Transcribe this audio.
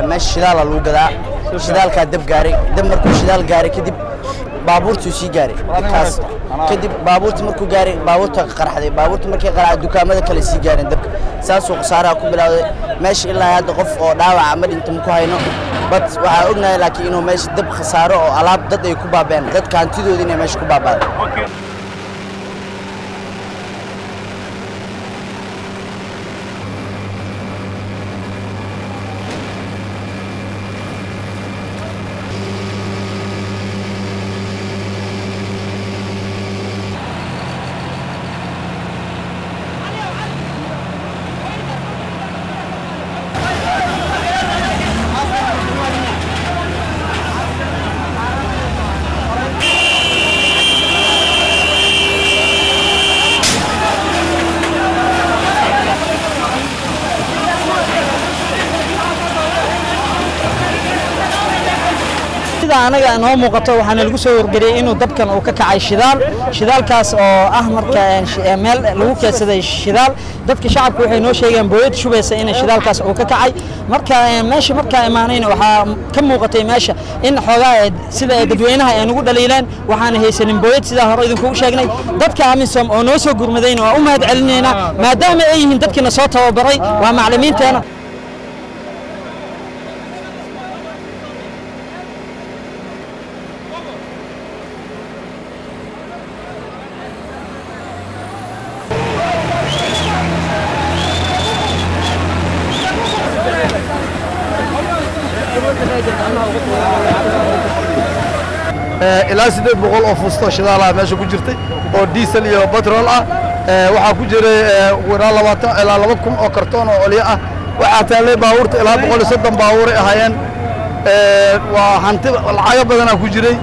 Meesha shidaala lagu gadaa, shidaalkaa dab gaaray. Dab markuu shidaal gaaray kadib baabuurtuu sii gaaray kaas. Kadib baabuurta markuu gaaray, baabuurta qarxday. Baabuurta markay qarxday, dukaamada kale sii gaareen dabka. Saasuu khasaaraha ku bilowday meesha. Ilaa hadda qof oo dhaawaca ma dhinta ma ku hayno, but waxaa ognahay laakiin inuu meesha dab khasaaro oo alaab dad ay ku baabeen, dadka hantidooda inay meesha ku baabaaday. Sida anaga noo muuqato, waxaana lagu soo wargeliyey inuu dabkan uu ka kacay shidaal, shidaalkaas oo ah marka meel lagu keedsaday shidaal. Dadka shacabka waxay noo sheegeen booyad shubaysa in shidaalkaas uu ka kacay. Marka meesha markaa imaanayna, waxaa ka muuqatay meesha in xoogaa sida ay dadweynaha ay nagu dhaliileen, waxaana haysanin booyad, sidaa hore idinkugu sheegnay. Dadka AMISOM oo noo soo gurmadayna waa u mahad celinaynaa, maadaama ay yihiin dadkiina soo tababaray, waa macallimiinteena. Ilaa 800 oo fusto shidaalaha meesha ku jirtay oo diesel iyo batrol ah. Waxaa ku jiray ugu yaraan 20 ilaa 2000 oo kartoon oo olyo ah. Waxaa taallay baabuurta, ilaa 130 baabuuray ahaayeen. Waa hanti lacago badanaa ku jiray.